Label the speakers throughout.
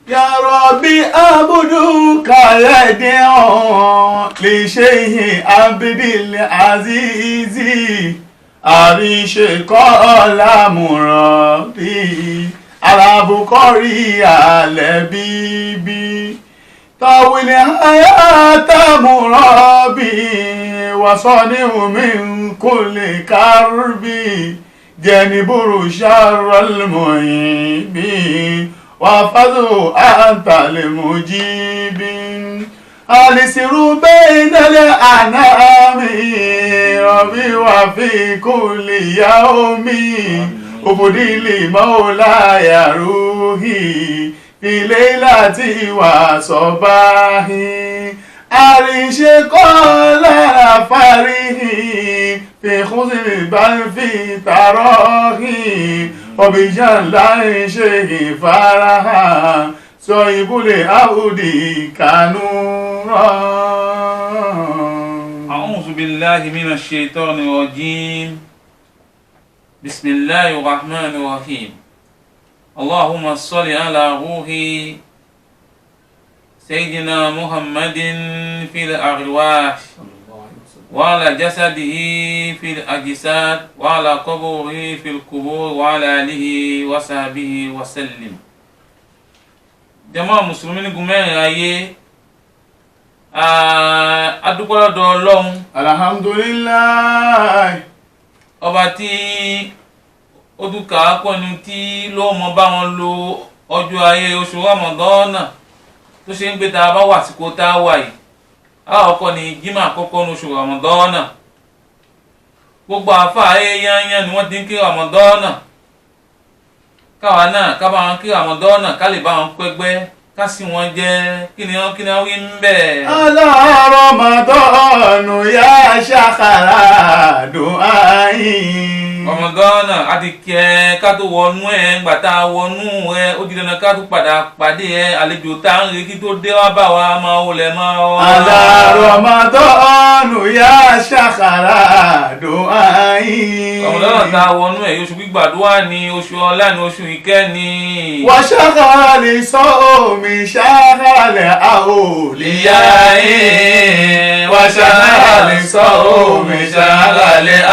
Speaker 1: يا ربي عبدك يدعو لشيء عبد العزيز àríṣe kọ́lá mùrọ̀bí alábùkọ́rí alẹ́ bíbí tàwílẹ̀ àyàtà mùrọ̀bí wàsọ́ni omi kò lè kárùbí jẹnibúrú sàrọ̀lmọ̀yìnbí wàfàdù àǹtàlẹ̀mọ̀jìbí. Alisiru bẹ́ẹ̀nẹ́lẹ̀ ànámi rọ̀bí wà fi kulli yaomi òfòdílì mọ́láyà rúhì ilé láti wà sọ́báhì àríṣe kọ́ lára fáríhì fi kúsìlì bá ń fi tààrọ́hì ọ̀bìjà ńlá ń ṣe ìfarahàn sọ ìbúlẹ̀ àwùdí kànú rán.
Speaker 2: أعوذ بالله من الشيطان الرجيم بسم الله الرحمن الرحيم اللهم صل على روح سيدنا محمد في الأرواح وعلى جسده في الأجساد وعلى قبره في القبور وعلى آله وصحبه وسلم. Jàmá mùsùlùmí ní gúnmẹ́rin ayé, a dúpẹ́ lọ́dọ̀ Ọlọ́run.
Speaker 1: Alhamdulilayi.
Speaker 2: Ọba tí ó tún kà á pọ̀nù tí ló mọ bá wọn lo ọjọ́ ayé oṣù Ramadan tó ṣe ń gbé tá a bá wà síkò tá a wà yìí. Alákọ̀ọ́kọ́ ni jimá àkọ́kọ́ ní oṣù Ramadan. Gbogbo àáfàá ayé yányán ni wọ́n ti ń kí Ramadan. Káwa náà ká bá wọn kí Ramadan, ká lè bá wọn pẹ́gbẹ́, ká sì wọ́n jẹ́ kí ni wọ́n kí ni wọ́n wí ń bẹ̀.
Speaker 1: Alárọ̀mọdọ́nù yá ṣàkàrà dùn áyìn.
Speaker 2: Ramadan àti kẹ ká tó wọnú ẹ, ńgbà tá a wọnú ẹ ó di dandan ká tó padà pàdé ẹ, àlejò tá à ń retí tó dé wá bá wa máa wọlé máa wá.
Speaker 1: Alárọ̀mọdọ́nù yá ṣàkàrà dùn áyìn.
Speaker 2: Ramadan tá a wọnú ẹ, oṣù gbígbàdúrà ni, oṣù ọlá ni, oṣù ìkẹ́ ni.
Speaker 1: Wà ṣàkàrà sọ omi ṣàkàrà àwòlíyá yìí. Wà ṣàkàrà sọ omi ṣàkàrà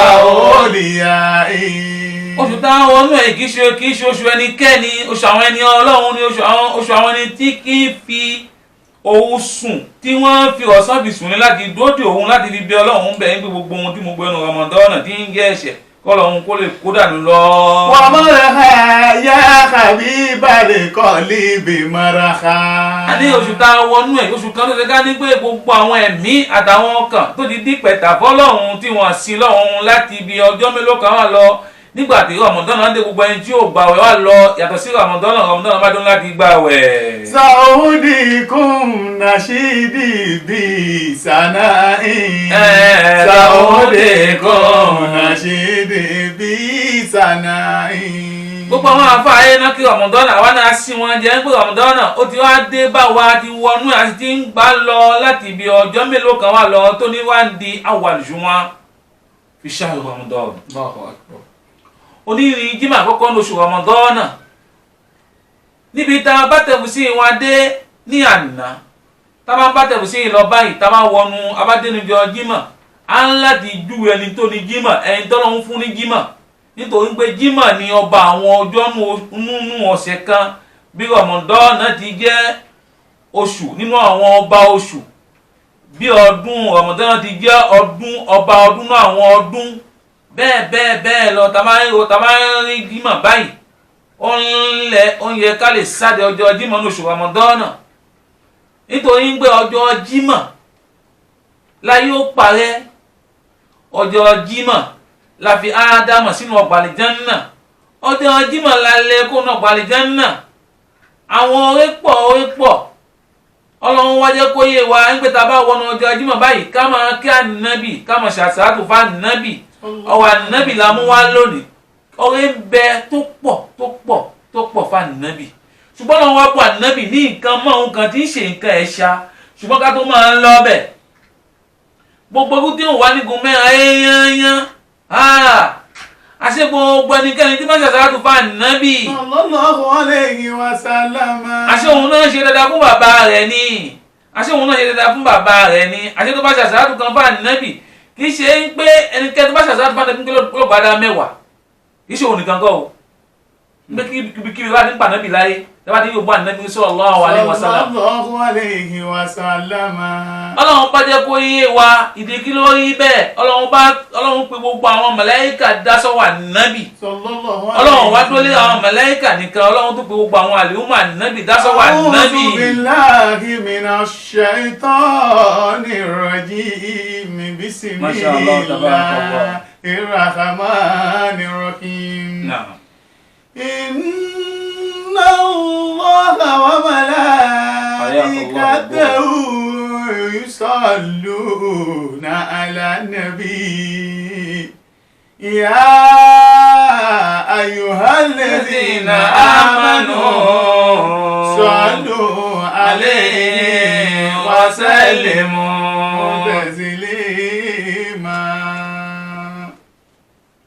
Speaker 1: àwòlíyá yìí.
Speaker 2: Oṣù táwọn wọnú ẹ kì í ṣe oṣù ẹnikẹ́ni, oṣù àwọn ẹni Ọlọ́run ni, oṣù àwọn ẹni tí kì í fi òun sùn, tí wọ́n fi ọ̀sán fi sùn ní láti dóde òun láti fi bí Ọlọ́run bẹ̀ ń gbé gbogbo ohun tí mo gbẹnu Ramadan tí ń jẹ́ ẹ̀ṣẹ̀ kọ́lọ́hun kó lè kó dànù lọ.
Speaker 1: Wà mọ́ra yá habiba lè kọ́ líbi mọ́ra.
Speaker 2: A ní oṣù tá a wọnú ẹ̀, oṣù kan tó ṣe ká ní pé gbogbo àwọn ẹ̀mí àtàwọn ọkàn tó ti dí pẹ̀tà fọlọ́hun tí wọ́n sin lọ́hun láti ibi ọjọ́ mélòó kan wà lọ, nígbà tí Ramadan náà dé, gbogbo ẹni tí yóò gbàwẹ̀ wà lọ yàtọ̀ sí Ramadan náà, Ramadan bá dún láti gbàwẹ̀.
Speaker 1: Saudi kum nashidi bi sanai. Saudi kum nashidi bi sanai.
Speaker 2: Gbogbo àwọn àfáàyè náà kí Ramadan, àwa náà sí wọn jẹ́ pé Ramadan ó ti wá dé bá wa, ti wọnú àti ti ń gbà lọ láti ibi ọjọ́ mélòó kan wà lọ tó ní wá ń di awàlùjúmọ́ fi ṣáà Ramadan. Onírìn jimá àkọ́kọ́ ní oṣù Ramadan, níbi tá a bá tẹ̀wù sí wọn dé ní àná, tá a bá ń bá tẹ̀wù sí lọ báyìí, tá a bá wọnú abádénújọ jimá, à ń láti júwe ẹni tó ní jimá, ẹni tó lọ́n fún ní jimá, nítorí pé jimá ni ọba àwọn ọjọ́ nínú ọ̀sẹ̀ kan. Bí Ramadan ti jẹ́ oṣù nínú àwọn ọba oṣù, bí ọdún Ramadan ti jẹ́ ọdún ọba ọdún náà, àwọn ọdún bẹ́ẹ̀ bẹ́ẹ̀ bẹ́ẹ̀ lọ. Tá a máa ń rí jímọ̀ báyìí, ó ń lẹ ó ń yẹ ká lè sáde ọjọ́ jímọ̀ ní oṣù Ramadan, nítorí pé ọjọ́ jímọ̀ láyé ó parẹ́. Ọjọ́ jímọ̀ la fi Ádámà sínú ọgbà àlìjánnà, ọjọ́ jímọ̀ la lẹ kó nà ọgbà àlìjánnà. Àwọn oore pọ̀, oore pọ̀. Ọlọ́run wá jẹ́ kó yé wa ń pé tá a bá wọnú ọjọ́ jímọ̀ báyìí, ká máa kí ànábì, ká máa ṣàṣàtù fún ànábì. Ọwọ́ ànábì la mú wá lónìí. Ọrẹ ń bẹ tó pọ̀, tó pọ̀, tó pọ̀ fún ànábì, ṣùgbọ́n lọ́wọ́ wá pọ̀ ànábì ní nǹkan mọ́ òun kan tí ń ṣe nǹkan ẹ̀ṣá. Ṣùgbọ́n ká tó máa ń lọ bẹ̀, gbogbo ikú tí ò wá nígun mẹ́rin ayányányán, Àṣé gbogbo ẹnikẹ́ni tí bá ṣe àsàlátù fún ànábì
Speaker 1: Sallallahu alayhi wa sallam.
Speaker 2: Àṣé òun náà ṣe dáadáa fún bàbá rẹ̀ ni. Àṣé òun náà ṣe dáadáa fún bàbá rẹ̀ ni. Àṣé tó bá ṣe àsàlátù kan fún ànábì kì í ṣe ń pé ẹnikẹ́ni tó bá ṣe àsàlátù fún ànábì ló bá dá mẹ́wàá. Kì í ṣe òun nìkan kọ́ o. Pé kíbi wá ní pànábì láyé lọ́wọ́ tí yóò bọ́ ànábì sallallahu alaihi wasallam.
Speaker 1: Sallallahu alayhi wa sallam.
Speaker 2: Ọlọ́run bá jẹ́ kó yé wa ìdí kí ló rí bẹ́ẹ̀. Ọlọ́run pe gbogbo àwọn màláíkà dá sọ́wọ́ ànábì. Ọlọ́run wá dúró lé àwọn màláíkà nìkan, Ọlọ́run tó pe gbogbo àwọn àlùmọ̀ ànábì dá sọ́wọ́ ànábì.
Speaker 1: A'udhu billahi minash shaitanir rajim. Bismillahir rahmanir rahim. Inna Allaha wa malaikatahu yusalluna ala nabi. Ya ayyuhalladhina amanu sallu alayhi wa sallimu taslima.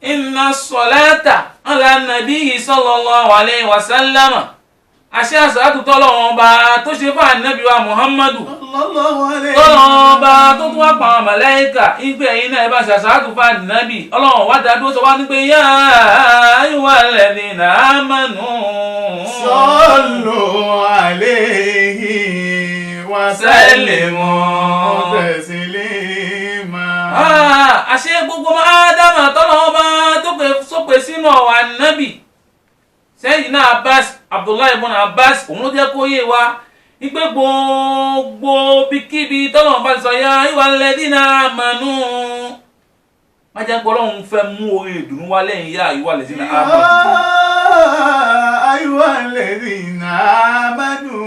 Speaker 2: Inna salata ala nabiyyi sallallahu alayhi wa sallam. Àṣẹ àsàlátù tọ́lọ́run ọba tó ṣe fún ànábì wa Muhammadu, tọ́lọ́run ọba tó tún wá pa àwọn màláíkà ìgbẹ́ ẹ̀yin náà ẹ bá ṣe àsàlátù fún ànábì. Ọlọ́run wá dá dúró sọ wá ní pé yá ayyuhal ladhina amanu
Speaker 1: sallu alayhi wa sallimu taslima.
Speaker 2: Àṣẹ gbogbo Ádámà tọ́lọ́run ọba tó sọpè sínú ọ̀wà ànábì. Sayyidina Abbas, Abdullahi ibn Abbas, òun ló jẹ́ kó yé wa wípé gbogbo bíkíbi tọ́lọ́run bá ti sọ yá ayyuhal ladhina amanu, má jẹ́ pé Ọlọ́run fẹ́ mú orí ìdùnnú wá lẹ́yìn yá ayyuhal ladhina amanu.
Speaker 1: Ayyuhal ladhina amanu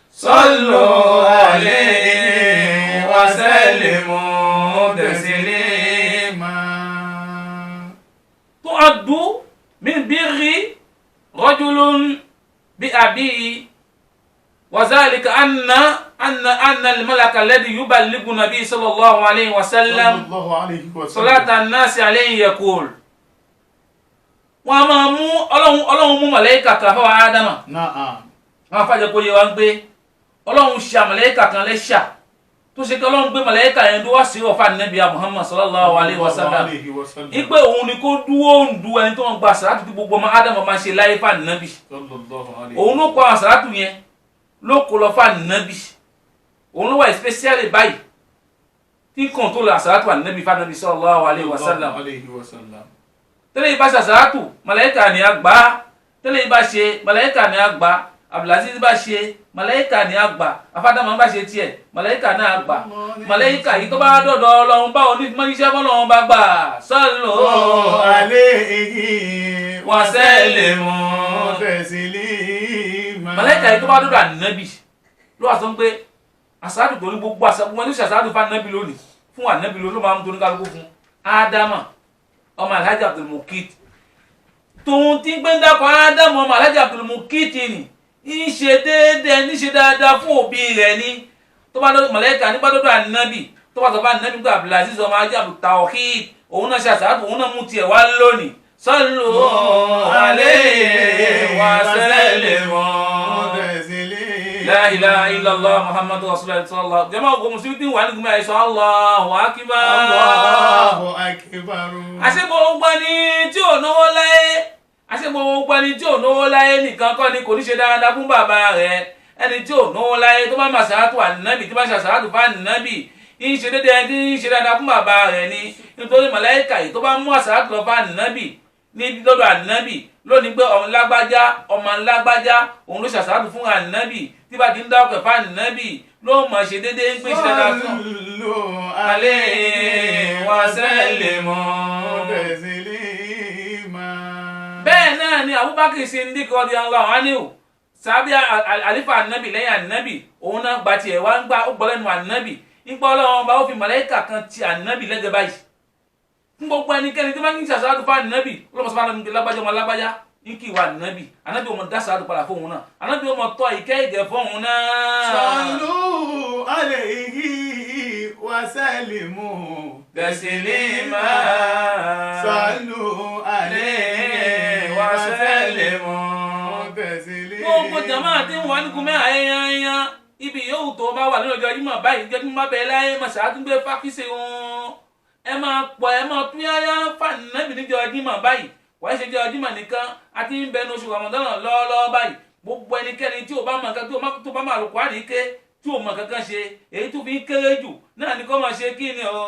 Speaker 1: sallu alayhi wa sallimu taslima.
Speaker 2: Tu'addu min birri rajulun bi abihi wa zalika anna al-malaka alladhi yuballighu nabiy sallallahu alayhi wa sallam salata an-nasi alayhi yaqul. Wọ́n a máa mú Ọlọ́run mú màláíkà kan fáwọn Ádámà. Wọ́n á fàjẹ́ kó yé wa ń pé Ọlọ́run ṣe àmàláíkà kan lẹ́ṣà tó ṣe kí Ọlọ́run gbé màláíkà yẹn tó wá sí ọ̀fà nẹ́bí Muhammad sallallahu alayhi wa sallam. Ipe òun ni kó dúró ń du ẹni tó ń gba àsàlátù tí gbogbo ọmọ Ádámù máa ṣe láyé fà nẹ́bí. Òun ló kọ àsàlátù yẹn ló kó lọ fà nẹ́bí. Òun ló wà especially báyìí tí kàn tó lọ àsàlátù ànẹ́bí fà nẹ́bí sallallahu alayhi wa sallam. Tẹ́lẹ̀ ibà ṣe àsàlátù màláíkà ni a gbà á. Tẹ́lẹ̀ ibà ṣe màláíkà ni a gbà á. Abdulaziz bá ṣe màláíkà ni a gbà. Afádámà bá ṣe tiẹ̀ màláíkà náà gbà. Màláíkà yìí tó bá dọ̀dọ̀ Ọlọ́run báwo ní mọ́níṣẹ́ fọlọ́run bá gbà. Sallu
Speaker 1: alayhi
Speaker 2: wa sallimu
Speaker 1: taslima.
Speaker 2: Màláíkà yìí tó bá dọ̀dọ̀ ànábì ló wà sọ pé àsàlátù tó ní gbogbo àsàlátù wọn ní sàsàlátù fún ànábì lónìí fún ànábì lónìí ló máa ń tó ní kálukú fún Ádámà ọmọ Alhaji Abdulmukit. Tòun tí ń gbé ń dákọ̀ Ádámù ọmọ Alhaji Abdulmukit ni ń ṣe déédéé ní ṣe dáadáa fún òbí rẹ̀ ni. Tó bá dọ́dọ̀ màláíkà nípa dọ́dọ̀ ànábì tó bá sọ fún ànábì pé Abdulaziz ọmọ Alhaji Abdultawhid òun náà ṣe àsàlátù òun náà mú tiẹ̀ wá lónìí. Sallu alayhi wa sallimu. La ilaha illallah Muhammadu rasulullah sallallahu. Jama ogun musulmi tí wà ní gúnmẹ́ àìsàn Allahu akbar.
Speaker 1: Allahu akbar.
Speaker 2: Àṣé gbogbo ẹni tí ò náwó láyé, àṣé gbogbo ẹni tí ò náwó láyé nìkan kọ́ ni kò ní ṣe dáadáa fún bàbá rẹ̀. Ẹni tí ò náwó láyé tó bá máa ṣàlátù ànábì tí bá ṣàṣàlátù fún ànábì ń ṣe déédéé ẹni tí ń ṣe dáadáa fún bàbá rẹ̀ ni. Nítorí màláíkà yìí tó bá mú àṣàlátù lọ fún ànábì ní lọ́dọ̀ ànábì lónìí pé ọmọ lágbájá ọmọ lágbájá òun ló ṣàṣàlátù fún ànábì tí bá ti ń dáwọ́ pẹ̀fà ànábì ló mọ̀ ṣe déédéé ń pèsè dáadáa fún.
Speaker 1: Sallu
Speaker 2: alayhi wa sallimu
Speaker 1: taslima.
Speaker 2: Bẹ́ẹ̀ náà ni Abubakar Siddiq radiyallahu anhu sábẹ́ àlífà ànábì lẹ́yìn ànábì òun náà gba tiẹ̀ wá ń gbá ó gbọ́ lẹ́nu ànábì nípa Ọlọ́run ọba ó fi màláíkà kan ti ànábì lẹ́gẹ̀ẹ́ báyìí fún gbogbo ẹnikẹ́ni tí wọ́n ń ṣàṣàlátù fún ànábì ọlọ́mọ sọ́fà ànábì lágbájá ọmọ lágbájá ní kí ìwà ànábì ànábì ọmọ dá sàlátù padà fóun náà ànábì ọmọ tọ́ ìkẹ́ ìgẹ̀ fóun náà.
Speaker 1: Sallu alayhi wa sallimu
Speaker 2: تسليما
Speaker 1: صلوا عليه
Speaker 2: وسلموا
Speaker 1: تسليما.
Speaker 2: Gbogbo jama ti ń wà ní gúnmẹ́ àyẹ̀yẹ̀ ibi yòówù tó bá wà nínú ọjọ́ Jímọ̀ báyìí jẹ́ kí n bá bẹ̀rẹ̀ láyé máa ṣàtúngbé fákíṣe wọn. Ẹ máa pọ̀, ẹ máa tún yáyá fànàbì níjọ́ Jímọ̀ báyìí. Wàá ṣe jẹ́ Jímọ̀ nìkan àti ń bẹnu oṣù Ramadan lọ́ọ́lọ́ọ́ báyìí. Gbogbo ẹnikẹ́ni tí o bá mọ̀ nǹkan tó bá mọ̀ Àlùkùránì ké tí o mọ̀ kankan ṣe èyí tó fi ń kéré jù náà ni kó máa ṣe kí ni o.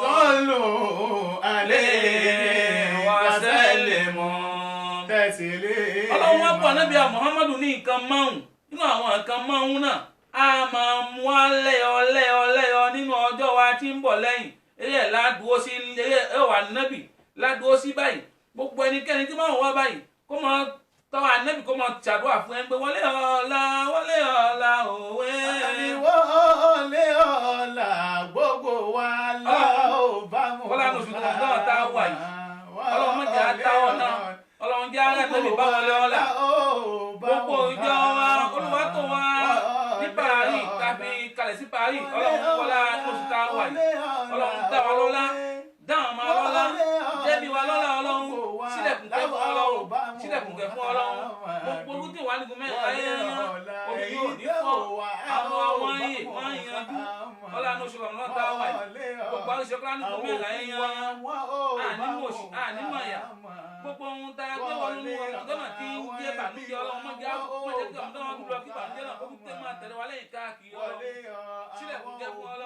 Speaker 1: صلوا عليه
Speaker 2: وسلموا.
Speaker 1: تسليما.
Speaker 2: Ọlọ́run wá pọ̀ nábì Muhammadu ní nǹkan márùn-ún. Nínú àwọn nǹkan márùn-ún náà a máa mú wa lẹ́yọ lẹ́yọ lẹ́yọ nínú ọjọ́ wa tí ń bọ̀ lẹ́yìn. Eré ẹ̀ ládùúgbò sí eré ẹ̀ wà nábì ládùúgbò sí báyìí. Gbogbo ẹnikẹ́ni tí máa ń wá báyìí kó máa tọ́wọ́ ànábì kó máa ṣàdúrà fún ẹ pé wọlé ọ̀la wọlé ọ̀la òwe.
Speaker 1: Wọlé ọ̀la gbogbo wa la ó bá mú.
Speaker 2: Wọ́n lánàá oṣù tó tá a wà yìí. Ọlọ́run má jẹ́ àtàwọn náà. Ọlọ́run jẹ́ ara ànábì bá wọlé ọ̀la. Gbogbo ìjọ wa Olúwa tó wa ní Paris tàbí kalẹ̀ sí Paris. Ọlọ́run wọlá oṣù tá a wà yìí. Ọlọ́run dá wa lọ́lá. Dáhùn máa lọ́lá. Jẹ́bi wa lọ́lá Ọlọ́run. Sílẹ̀kùn kẹ́ fún Ọlọ́run. Sílẹ̀kùn kẹ́ fún Ọlọ́run. Gbogbo olú tí wà ní gúnmẹ́ ayé omi yóò ní fọ́. Àwọn àwọn ayé wọ́n á yanjú. Ọlá ní oṣù Ramadan tá a wà yìí. Gbogbo àwọn ìṣọ́kọ́lá ní gúnmẹ́ ayé ànímọ̀ ànímọ̀ àyà. Gbogbo ohun tá a gbé wọnú Ramadan tí ń jẹ́ bànújẹ́ Ọlọ́run má jẹ́ kí Ramadan lọ kí bànújẹ́ náà kó tẹ́ máa tẹ̀lé wa lẹ́yìn káàkiri Ọlọ́run. Sílẹ̀kùn kẹ́ fún Ọlọ́run.